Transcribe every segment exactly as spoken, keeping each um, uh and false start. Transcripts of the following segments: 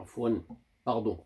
Fon. Pardon.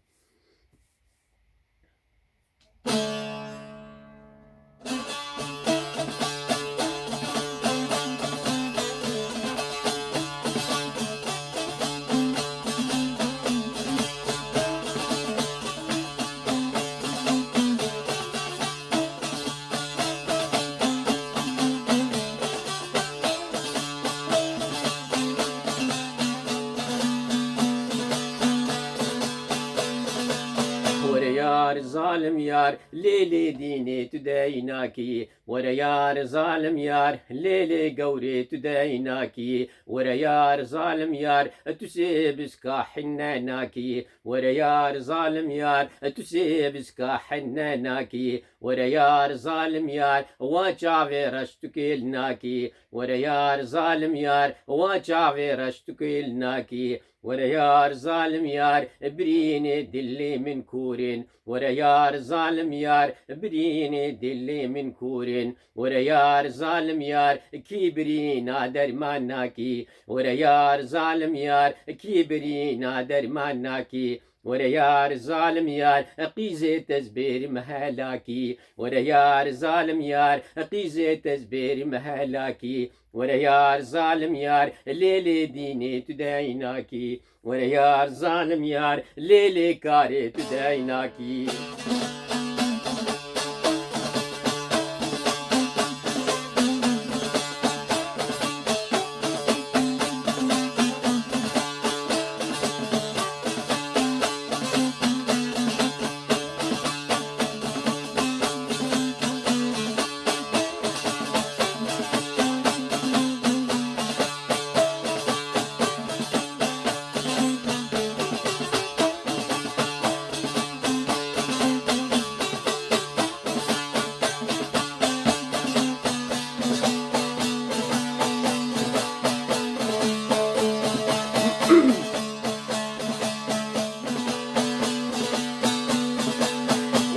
Were yar, zalim yar, lê lê dînê tu deynakî. Were yar, zalim yar, lê lê gewrê tu deynakî. Were yar, zalim yar, tu sê biska hinne nakî. Were yar, zalim yar, tu sê biska hinne nakî. Were yar, zalim yar, wa çavê reş tu kêl nakî. Were yar, zalim yar, wa çavê reş tu kêl nakî. Were yar, zalim yar, birînê dilê min kûrên. Were yar, zalim yar, birînê dilê min kûrên. Were yar, zalim yar, kî birîna derman nakî. Were yar, zalim yar, kî birîna derman nakî. Were yar, zalim yar, qîzê tezbêrî mehelakî. Were yar, zalim yar, qîzê tezbêrî mehelakî. Were yar, zalim yar, lê lê dînê tu deynakî. Were yar, zalim yar, lê lê karê tu deynakî.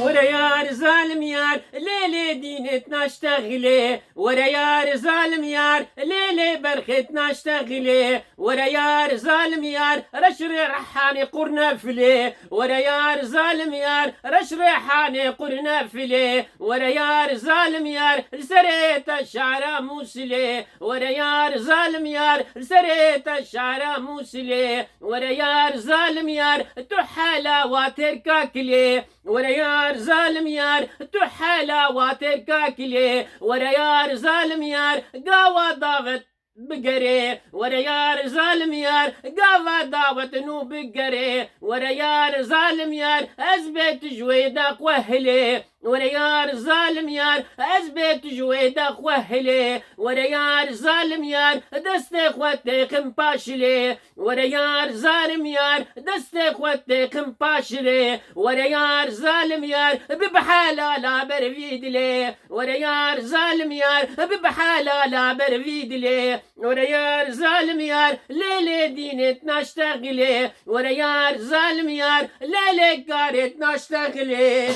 Were yar, zalim yar, lê lê dînêt naştexilê. Were yar, zalim yar, lê lê berxêt naştexilê. Were yar, zalim yar, reş rê rehanê qurnefilê. Were yar, zalim yar, reş rê hanê qurnefilê. Were yar, zalim yar, li serê te şara Mûsilê. Were yar, zalim yar, li serê te şara Mûsilê. Were yar, zalim yar, tu hela wa têrka kilê. Were yar, zalim yar, tu hela wa têrka kilê. Were yar, zalim yar, gawa davet bigerê. Were yar, zalim yar, gava dawet nû bigerê. Were yar, zalim yar, ez bê tu ji wê de xwe hilê. Were yar, zalim yar, ez bê tu ji wê de xwe hilê. Were yar, zalim yar, destê xwe têxim paşilê. Were yar, zalim yar, destê xwe têxim paşilê. Were yar, zalim yar, bibe helala ber vî dilê. Were yar, zalim yar, bibe helala ber vî dilê. Were yar, zalim yar, lê lê dînêt naştexilê. Were yar, zalim yar, lê lê karêt naştexilê.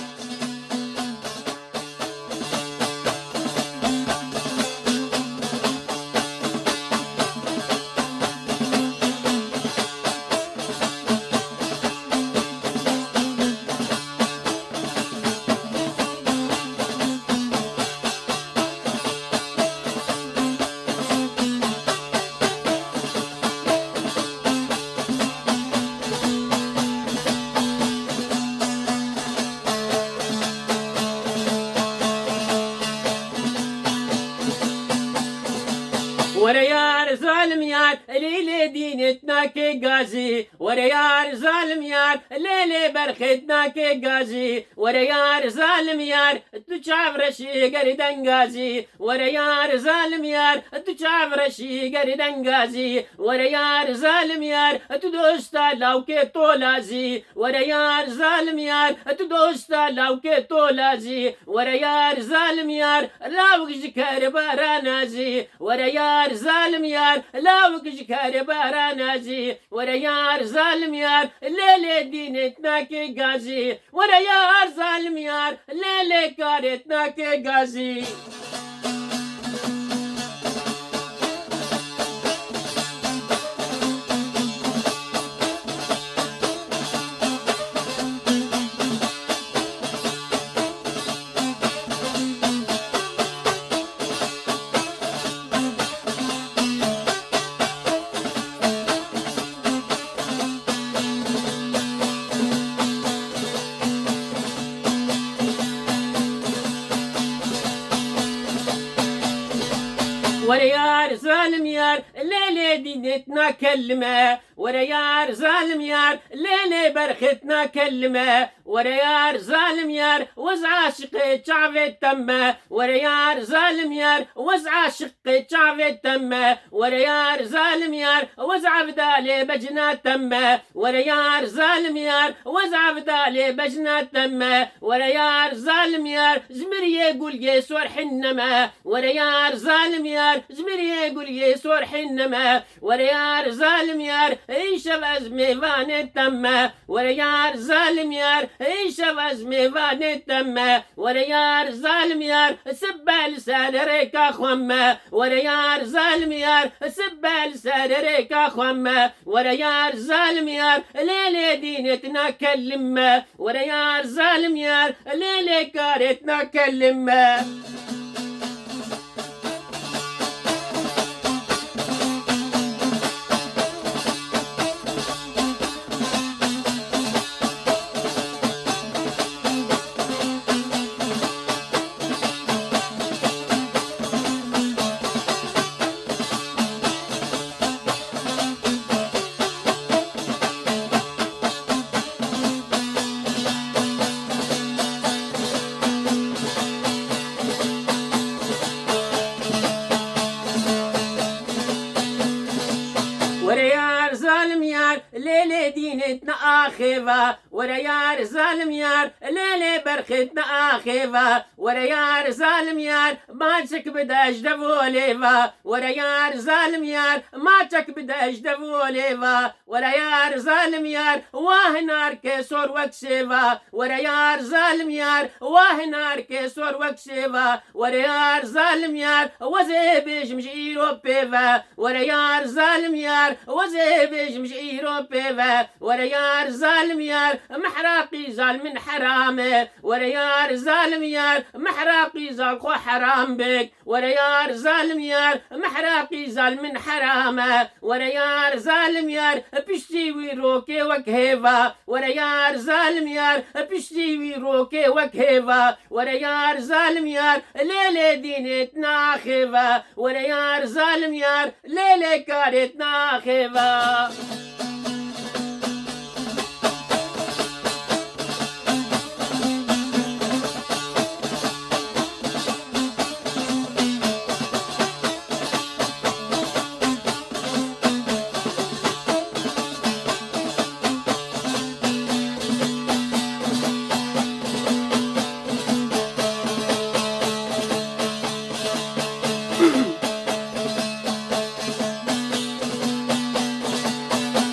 Were yar, zalim yar, lê lê dînêt nake gazî. Were yar, zalim yar, lê lê berxêt nake gazî. Were yar, zalim yar, tu çav reşî gerî dengazî. Were yar, zalim yar, tu çav reşî gerî dengazî. Were yar, zalim yar, tu dosta lawkê tolazî. Were yar, zalim yar, tu dosta lawkê tolazî. Were yar, zalim yar, lawik ji kerê baranazî. Were yar, zalim yar, lawik ji kerê baranazî. Were yar, zalim yar, lê lê dînêt nake gazî. Were yar, zalim yar, lê lê karêt nake gazî. Were yar zalim yar, lê lê dînêt nakellime. Were yar zalim yar, lê lê berxêt nakellime. Were yar zalim yar, wez aşiqê çavê temme. Were yar zalim yar, wez aşiqê çavê temme. Were yar zalim yar, wez avdalê becna temme. Were yar zalim yar, wez avdalê becna temme. Were yar zalim yar, ji miriyê gulgê sor hinneme. Were yar zalim yar, ji miriyê gulgê sor hinneme. Were yar zalim yar, îşev ez mêvanê temme. Were yar zalim yar, îşev ez mêvanê temme. Were yar zalim yar, sibbe li ser rêka xwe me. Were yar zalim yar, sibbe li ser rêka xwe me. Were yar zalim yar, lê lê dînêt nakellime. Were yar zalim yar, lê lê karêt nakellime. Were yar zalim yar, lê lê dînêt ne axêva. Were yar zalim yar, lê lê berxêt ne axêva. Were yar zalim yar, maçek bide ji devolê va. Were yar zalim yar, maçek bide ji devolê va. Were yar zalim yar, wa hinarke sor wek şêva. Were yar zalim yar, wa hinarke sor wek şêva. Were yar zalim yar, wezê bêjim ji îro pê ve. Were yar zalim yar, wezê bêjim ji îro pê ve. Were yar zalim yar, mihraqî zalimin herame. Were yar zalim yar, mihraqî zal xwe heram bik. Were yar zalim yar, mihraqî zalimin herame. Were yar zalim yar, piştî wî rokê wek hêva. Were yar zalim yar, piştî wî rokê wek hêva. Were yar zalim yar, lê lê dînêt naxêva. Were yar zalim yar, lê lê karêt naxêva.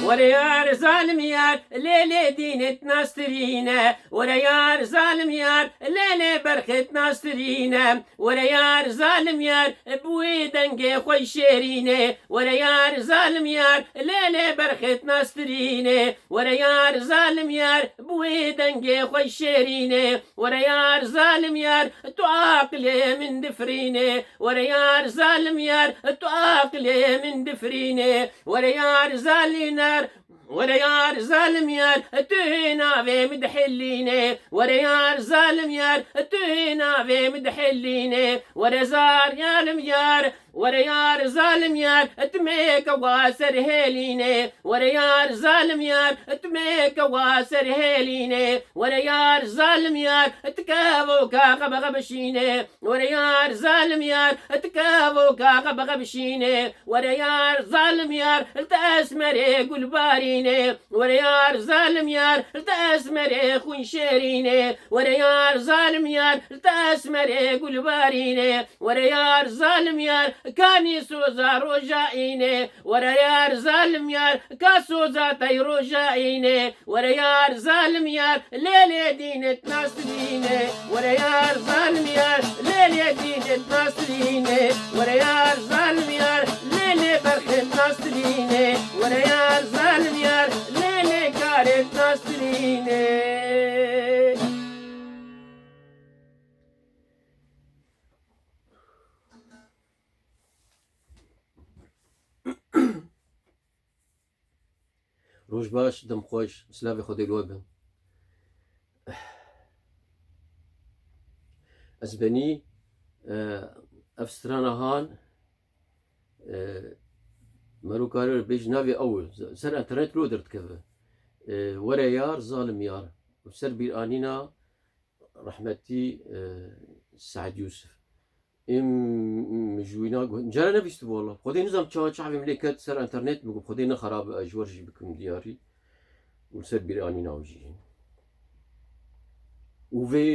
Were yar zalim yar, lê lê dînêt nastirîne. Were yar zalim yar, lê lê berxêt nastirîne. Were yar zalim yar, bi wê dengê xwe şêrîne. Were yar zalim yar, lê lê berxêt nastirîne. Were yar zalim yar, bi wê dengê xwe şêrîne. Were yar zalim yar, tu aqilê min difirîne. Were yar zalim yar, tu aqilê min difirîne. Were yar zalim yar, were yar zalim yar, tu hê navê min dihilîne. Were yar zalim yar, tu hê navê min dihilîne. Were zalim yar, were yar zalim yar, tu mêke wa ser hêlîne. Were yar zalim yar, tu mêke wa ser hêlîne. Were yar zalim yar, tu kevoka xebexebişîne. Were yar zalim yar, tu kevoka xebexebişîne. Were yar zalim yar, li te esmerê gul barîne. Were yar zalim yar, li te esmerê xwîn şêrîne. Were yar zalim yar, li te esmerê gul barîne. Were yar zalim yar, kanî soza roja îne. Were yar zalim yar, ka soza tey roja îne. Were yar zalim yar, lê lê dînêt nastirîne. Were yar zalim yar, lê lê dînêt nastirîne. Were yar zalim yar, lê lê berxêt nastirîne. Were yar zalim yar, lê lê karêt nastirîne. Roj baş, dem xweş, silavê Xwedê li we be. Ez benî, e, ev strana han, Mero karê bêj navê ew ser internet lo derdikeve. E, Were yar, zalim yar. Û ser bîranîna rehmetî, e, Seîd Yûsif. Êm ji wîna got, cara nebîstibû wala. Xwedê nizam çawa çavê min lê ket ser internet, min got, Xwedê nexerabe, ez ji we re jî bikim diyarî. Û ser bîranîna wî jî. Û vê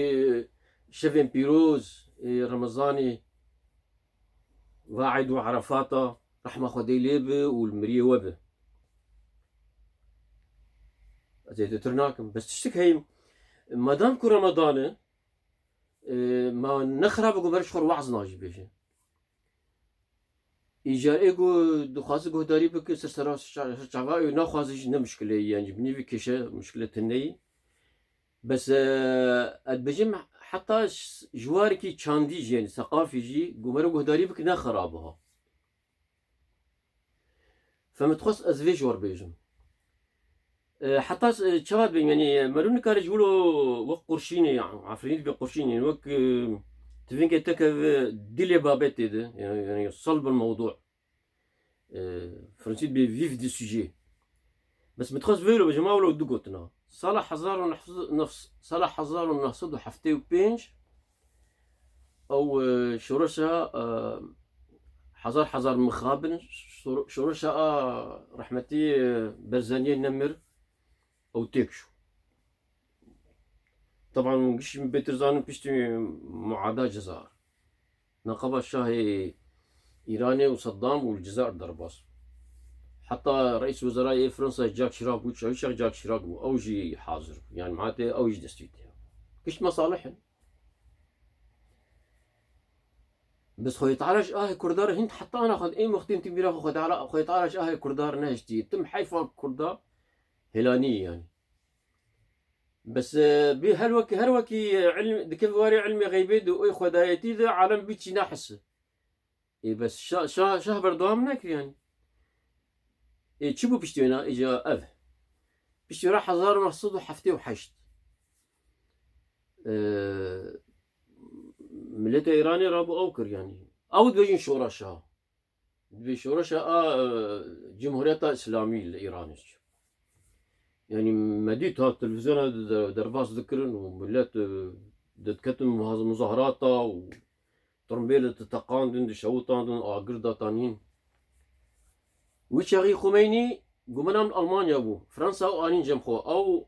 şevên pîroz ê Remezanê, va Eyd û Erefata, rehma Xwedê lê be û li miriyê we be. Ez ê zêdetir nakim. Bes tiştik heyî, madam ku Ramadan e, e, ma ne xirab e ku meriv ji xwe re we'z na jî bêje. Îcar ê ku dixwaze guhdarî bike, ser sera, ser çava ê naxwaze jî ne mişkile ye, yanî bi nîvî kêşe mişkile tune ye. Bes, e, ez dibêjim heta ji, ji warekî çandî jî, yanî seqafî jî, ku meriv guhdarî bike ne xirab e ha. Fe min dixwest ez vê ji we re bêjim. E, heta s-, e, çawa dibêjim, yanî, e, meriv nikare ji wilo wek qurşînê, efrînî dibe qurşînê, wek, e, tivînkê teke ve dilê babetê de, yanî, yanî, salb el mewdu. E, Fransî dibe vif du sujet. Bes min dixwest vê wilo bêjim, ma wilo du gotina. Sala hezar û neh sed, sala hezar û neh sed û heftê û pênc, ew, e, şoreşa, e, hezar hezar mixabin, şor-, şoreşa a rehmetî, e, Berzaniyê nemir, ew têk çû. Teban hûn giştî bêtir zanin piştî muada Cezayir. Neqaba şahê Îranê û Seddam û li Cezayir derbas. Heta reîs wezerayê Fransa Jacques Chirac bû, çawa Jacques Chirac bû, ew jî hazir bû. Yanî mehatê ew jî destî tê. Gişt mesalih in. Bes Xwedê Teala ji ahê Kurda re hîn heta ana xwe ê wextên tî mîra xwe Xwedê Teala, Xwedê Teala ji ahê Kurda re nehiştî. Tim heyfa Kurda hêlanî yanî. Bes, e, bi her wekî, her wekî, e, ilm, dikeve warê ilmê xeybê de û xwedayetî de alem bî çîna hisi. Ê bes şa-, şa-, şah berdewam nekir yanî. Ê çi bû piştî wêna? Îca ev. Piştî wêna hezar û neh sed û heftê û heşt. E, milletê Îranê rabû ew kir yanî. Ew dibêjin şoreşa. Dibê şoreşa a, e, Cumhuriyeta Îslamî li Îranê çû. Yanî me dît ha televîzyona de, de, derbas dikirin û millet, e, diketin muhaz-, muzaharata û tirmbêl diteqandin, dişewitandin, agir datanîn. Wî çaxî Xumeynî Gumenan Almanya bû. Fransa û anîn cem xwe. Ew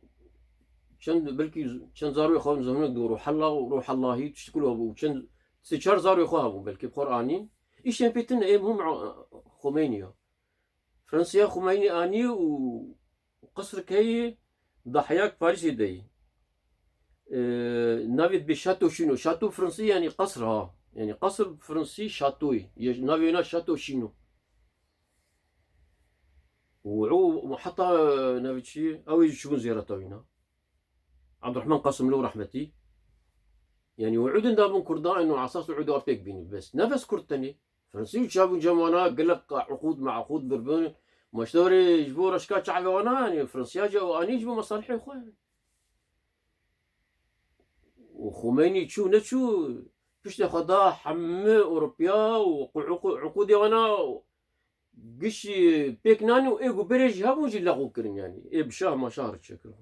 çend, belkî çend zarokê xwe zihunek dû, Ruhella û Ruhellahî tiştikul hebû. Çend, sê çar zarokê xwe hebû belkî bi xwe re anîn. Îşên pê tune ê muhim Xumeynî ya. Fransiya Xumeynî anî û qisrik heye, dahiyek Parîsê de ye. Ee, navê dibê Şato Şîno. Şato Fransî yanî qesr ha. Yanî qesr Fransî şatoyê. Ye navê wêna Şato Şîno. Û, û heta, e, navê çi? Ew ê jî çûbûn ziyareta wîna. Abdurrahman Qasimlo rehmetî. Yanî wû din dabûn Kurda, eno esas wû da pêk bînî. Bes ne bes Kurd tenê. Fransî û çabûn cem wana gelek uqûd meqûd birbin. Maştorê ji bo reşka çavê wana, yanî Fransiya cî ew anî ji bo mesalihê xwe. Û Xumeynî çû neçû, piştê xwe da hemû Ewropiya û qu-, qu-, uqûdê wana giş pêk nanî û ê ku berê jî hebûn jî lexû kirin yanî. Ê bi şah ma şah re çêkirin.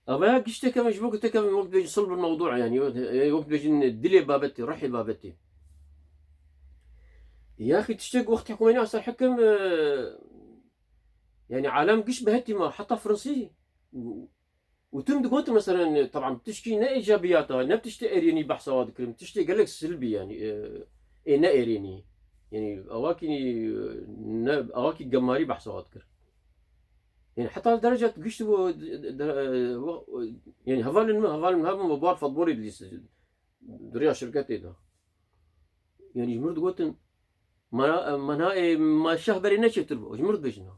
Ava ya giş têkevin, ji bo ku têkevin wek dibêjin sulb el mewdu, yanî, e, wek dibêjin dilê babetê, ruhê babetê. Yaxî tiştek wextê Xumeynî ser hekim, e, yanî alem giş bi hetî ma, heta Fransî. Û, û tim digotin, meselen, teban tişkî ne îcabiyata, ne tiştê erênî behsa wa dikirin, tiştê gelek silbî, yanî, e, ê ne erênî. Yanî, awakî, e, ne, awakî gemarî behsa wa dikir. Yanî, heta li dereca giş bû, de, de, e, wa-, yanî, hevalên min, hevalên min hebûn, me bar futbolê dilîst, di riya şirketê de. Yanî, ji mir digotin, ma, ma na, e, ma şah berê neçêtir bû, ji mir dibêjin ha.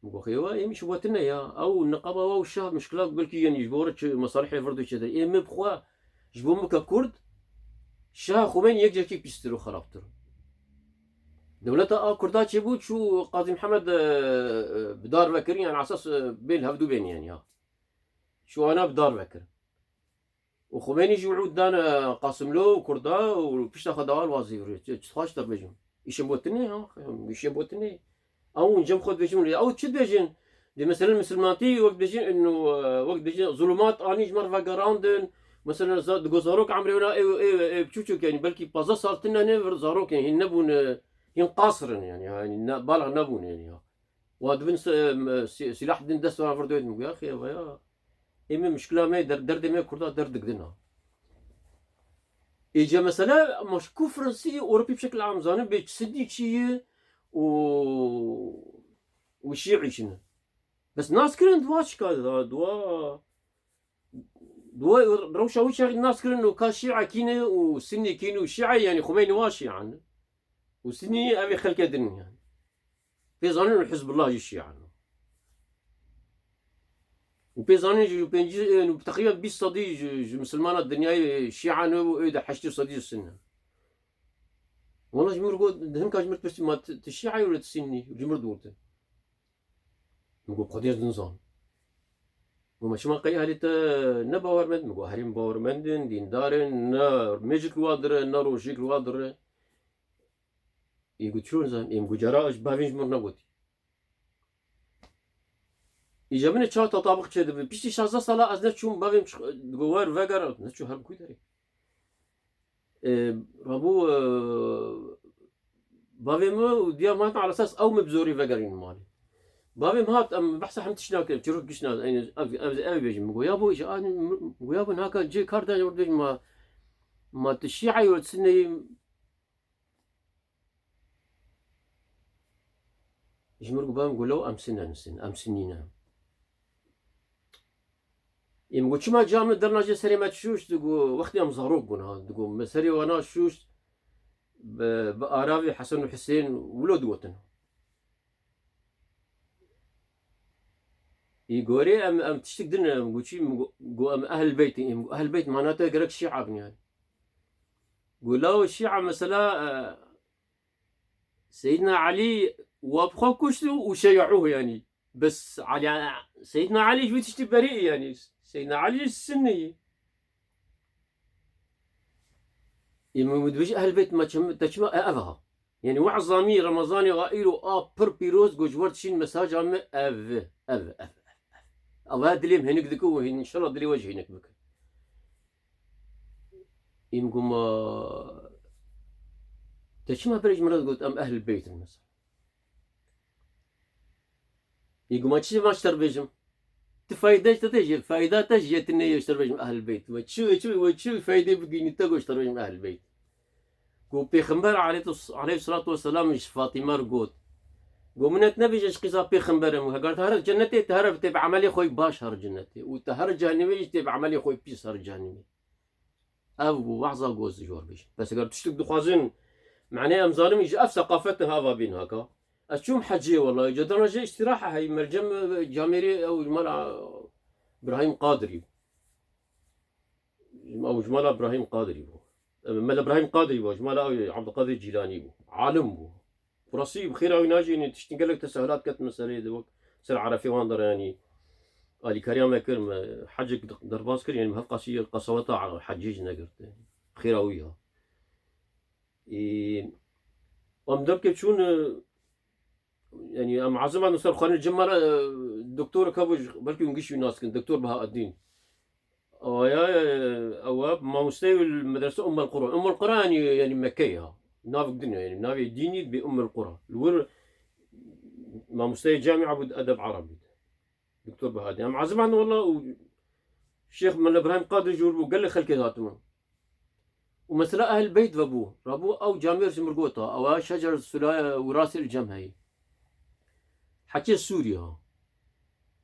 Min got, "Xêwa, em ji we tune ya. Ew niqaba we û şah mişkila belkî, yanî ji bo re çi mesalihê vir dû çêtir. Ê min bi xwe ji bo min ke Kurd, şah Xumeynî yek cekî pîstir û xerabtir." Dewleta a Kurda çêbû, çû Qazî Mihemed, e, e, bi dar vekirin, yanî esas, e, bê li hevdû bên, yanî ya. Çû wana bi dar vekirin. Û Xumeyni jî wûd dane Qasimlo û Kurda û pişta xwe dawa wazî vir. Çi, çi xwaş te bêjim. Îşê bo tinê ha, îşê bo tinê. Ew hûn cem xwe dibêjin, ew çi dibêjin? Dê mesela misilmantî wek dibêjin, ino, wek dibêjin, zulûmat anî ji me re vegerandin. Mesela za-, digo zarok emrê wina ê, ê, ê biçûçûk, yanî belkî pazdeh sal tine ne vir zarok, yanî hîn nebûn, e, hîn qasir in, yanî, yanî ne, balig nebûn, yanî, ya. Wa dibin se-, em, si-, sîlah din dest wan vir dewêt, min got, ya xêva ya. Ê me mişkila me, der-, derdê me Kurda derdikdin ha. Êca mesele, ma ji ku Fransî, Ewropî bi şekil am zanin, bê Sinnî çi ye û, û Şîî çi ne. Bes nas kirin, dua çika da, dua, dua rewşa wî çaxî nas kirin û ka Şîa kî ne û Sinnî kî ne û Şîa, yanî Xumeyni wa Şîa ne. Û Sinnî ev ê xelkê din in yanî. Pê zanin û Hizbullah jî Şîa ne. Û pê zanin jî pêncî, e, teqrîben bîst sedî ji, ji misilmana dinyayê Şîa ne û ê de heştê sedî ji Sinne. Wala ji min re got, hinka ji min re pirsî, ma tu, tu Şîa yî wala tu Sinnî? Ji min re digotin. Min got, Xwedê ez nizan. Got, ma şima qey ehlê te ne bawermend? Min got, herî min bawermend in, dîndar in, ne mêjik li wa dire, ne rojik li wa dire. Ê got, çi nizan? Ê min got, cara ji bavên ji min re negotî. Îja min ê çawa tetabiq çêdibe. Piştî şazdeh sala ez neçûm, bavê min çi-, digo wer veger, neçû her bi ku derê. E, rabû, e, bavê min û diya min hatin ala esas ew min bi zorî vegerîn malê. Bavê min hat, em behsa hemî tişt nakin, çîrok giş nas, ev, ev, ev bêjim. Min got, yabo, îja, min got, yabo, naka cê kar de, dibêjim, ma, ma tu Şîa yî, tu Sinnî yî? Ji min re got, bavê min got, law em Sinne ne, em Sinnî ne. Ê min got, çima ca min dernajê serê me şûşt? Digo, wextê em zarok bûn ha. Digo, me serê wana şûşt, bi, bi aravê Hesen û Hisên wilo digotin. Ê gorê em, em tiştik din, em got, çi, min got, got, em Ehl Beyt in. Ê min got, Ehl Beyt mana te gerek Şîa bin yanî. Got, law Şîa mesela, e, Seyyidina Elî wa bi xwe kuşt û şeyaûh yanî. Bes Elî, Seyyidina Elî ji wî tiştî berî yanî. Seyyidina Elî Sinnî. Ê min dibêjî Ehl Beyt me çim, te çima e, ev ha. Yanî weza min Remezanê wa îro a pir pîroz got ji we re dişîn mesaja min ev, ev, ev, ev. Ev dilê min hênik dike û înşallah dilê we jî hênik bike. Ê min got, ma te çima berê ji min re got em Ehl Beyt in mesela? Ê got, ma çi ma ji te re bêjim? Tu fayde ji te tê jî, fayda te jî yê tu neyê ji te re bêjim Ehl Beyt. We çi, we çi, we çi faydê bigihînî te got ji te re bêjim Ehl Beyt? Got, Pêxember aleyhis-, aleyhissalatu vesselam ji Fatîme re got. Got, min et nebêje ji qîza Pêxember im. Heger te here cennetê, te here tê bi emelê xwe baş here cennetê. Û te here cehennemê jî tê bi emelê xwe pîs here cehennemê. Ev bû weza ku ez ji we re bêjim. Bes eger tiştek dixwazin, manê em zanin ji ev seqafet hava bîn haka. Ez çûm hecê wela, îca dana jê îstîraha heyî, mercem, e, camêrê ew ji mala Birahîm Qadirî. Ew ji mala Birahîm Qadirî bû. E, Mela Birahîm Qadirî bû, ji mala ew Abdulkadir Cîlanî bû. Alim bû. Bi rastî bi xêra wî nacînî, tiştên gelek tesehulat ket min serê de wek ser Erefê wan de re, yanî alîkariya me kir, me hecek derbas kir, yanî me hevqasî qesaweta hecê jî negirt. Xêra wî ya. Ê, em derkê çûn, e, yanî em ezib an ser xwarin cem me re, e, doktorek hebû, belkî hûn giş wî nas dikin, Doktor Bahaeddîn. Awaya, e, ew e mamosteyê li medrese Umm el Qura. Umm el Qura yanî, yanî Mekke ya. Navek din e, yanî navê dînî bi Umm el Qura. Li wir mamosteyê camia bû, edeb Arabî. Doktor Bahaeddîn. Em ezib an wela û Şêx Mela Ibrahîm Qadir jûr bû, gelek xelkê hatibûn. Û mesela Ehl Beyt vebû. Rabû ew camêr ji mir gota. Ewa şecer sulaya wirasê li cem heyî. Heçê Sûrî ha.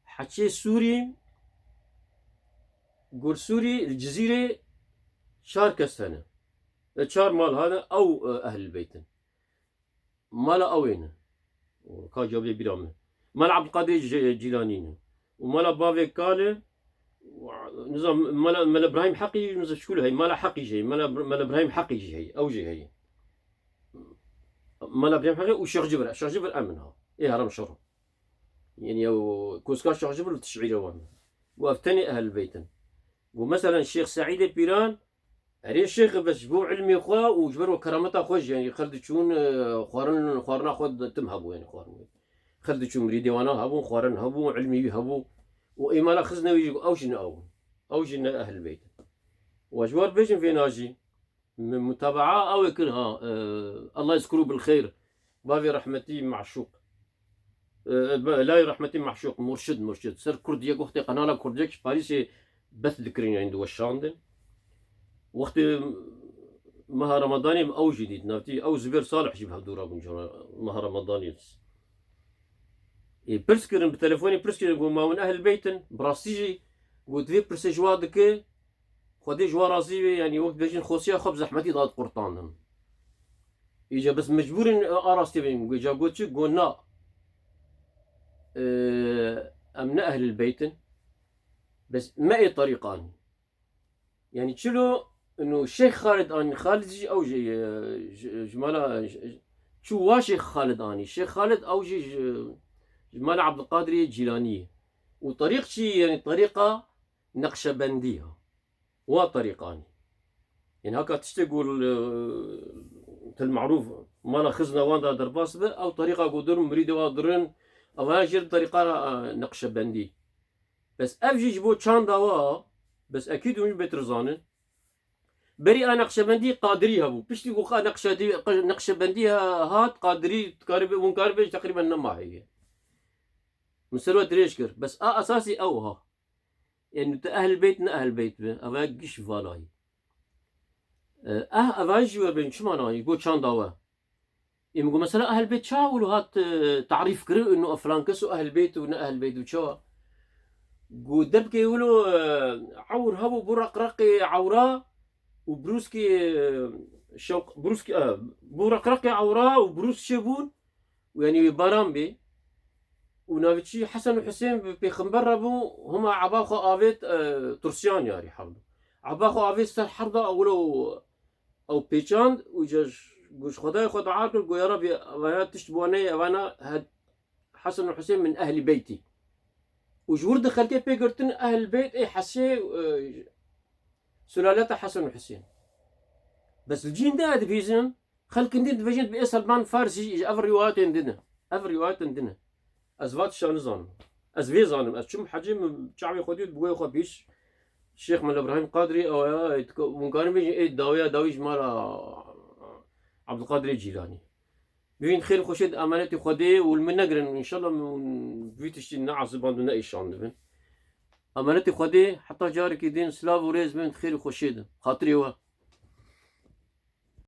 Heçê Sûrî, Gur Sûrî, li Cizîrê çar kes hene. E, çar mal hene, ew, e, Ehl Beyt in. Mala ew ê ne. Ka cevabê bîra min. Mala Abdulkadir Cî-, Cîlanî ne. Û mala bavê Kal e, nizam, mala, mala Ibrahîm Heqî, nizam şkûl heye, mala Heqî jî heye, mala, mala Ibrahîm Heqî jî heye, ew jî heye. Mala Ibrahîm Heqî û Şêx Cibir, Şêx Cibir emin ha. Ê herem şer. Yanî ew koska Şêx Cibir li tişîre wan. Û ev tenê Ehl Beyt in. Got, meselen, Şêx Seîdê Pîran, erê şêx e, bes ji bo ilmê xwe û ji ber we kerameta xwe jî, yanî, xel diçûn, e, xwarin, xwarina xwe de tim hebû, yanî, xwarin. Xel diçûn, mirîdê wana hebûn, xwarin hebû, ilmî wî hebû. Û ê mala xizne wî jî got, ew jî ne ew in. Ew jî ne Ehl Beyt in. Û ez ji we re bêjim vêna jî. Min mutabaa ew ê kir ha, e, Allah yezkuru bil xeyr. Bavê rehmetî Meşûq. E, be-, layê rehmetî Meşûq, Murşid, Murşid. Ser Kurd yek wextê qenala Kurd yek ji Parîsê beth dikirin, yanî diweşandin. Wextê meha Ramadanê min ew jî dît, navtî ew Zubêr Salih jî bi hev dû rabûn cara meha Ramadanê. Ê, pirs kirin, bi telefonê pirs kirin, got, ma hûn Ehl Beyt in? Bi rastî jî, got, vê pirsê ji wa dike, Xwedê ji wa razî be, yanî wek dibêjin xosiya xwe bi zehmetî da diqurtandin. Îca bes mecbûr in, e, a rastî bêjin. Got, ca got çi? Got, na. E, em ne Ehlil Beyt in. Bes me ê terîqan. Yanî çilo, ino Şêx Xalid anî, Xalid jî ew jî, e, ji, ji mala, ji, çû wa Şêx Xalid anî. Şêx Xalid ew jî ji, ji mala Abdulqadirê Cîlanî ye. Û terîq çi ye? Yanî terîqa Neqşebendî ya. Wa terîqanî. Yanî haka tiştê ku li, til merûf mala xizna wan da derbas be, ew terîqa ku dur mirîdê wa durin, ev ya jêr terîqa, e, Neqşebendî. Bes ev jî ji bo çanda wa, bes ekîd hûn jî bêtir zanin. Berî a Neqşebendî Qadirî hebû. Piştî ku qa Neqşedî-, Neqşebendî ha-, hat, Qadirî dikarî bê, hûn karî bê, teqrîben nema heye. Min ser we dirêj kir. Bes a esasî ew ha. Yanî tu Ehl Beyt ne Ehl Beyt be. Ev ya giş valayî. E, eh, ev jî we bên çima nayî? Got çanda we. Ê min got mesela Ehl Beyt çawa wilo hat, e, tarîf kirin û filan kes û Ehl Beyt û ne Ehl Beyt û çawa? Got derbikê wilo, e, ewr hebû, bû reqreqê ewra û brûskê, e, şewq, brûskê, e, bû reqreqê ewra û brûsk çêbûn û yanî wê baran bê. Û navê çi Hesen û Husên bi pêxember re bû, hema eba xwe avêt, e, tirsiyan yarî herdo. Eba xwe avêt ser herda ewlo ew pêçand û ca ji, got ji Xwedayê xwe dua kir, got, ya Rebî, evana tişt bi we neyê, evana he-, Hesen û Husên min ehlî beytî. Û ji wir di xelkê pê girtin ehl beyt ê Hesê, e, sulaleta Hesen û Husên. Bes li cîn de ez dibîzim, xelkin din dibêjin bi ê Selman Farsî jî ev rîwayetên din e. Ev rîwayetên din e. Ez va tişta nizanim. Ez vê zanim. Ez çûm hecê, min çavê xwe dît, bi wê xwe bîst. Şêx Mela Îbrahîm Qadrî, ew ya, hûn karin bêjin, ê dawiya dawî ji mala Abdulqadirê Cîlanî. Bibîn xêr xweşê di emanetê Xwedê û li min negirin. Înşallah min vî tiştî neesiband û neîşandibin. Emanetê Xwedê heta carekî din silav û rêz bin xêr û xweşê din. Xatirê we.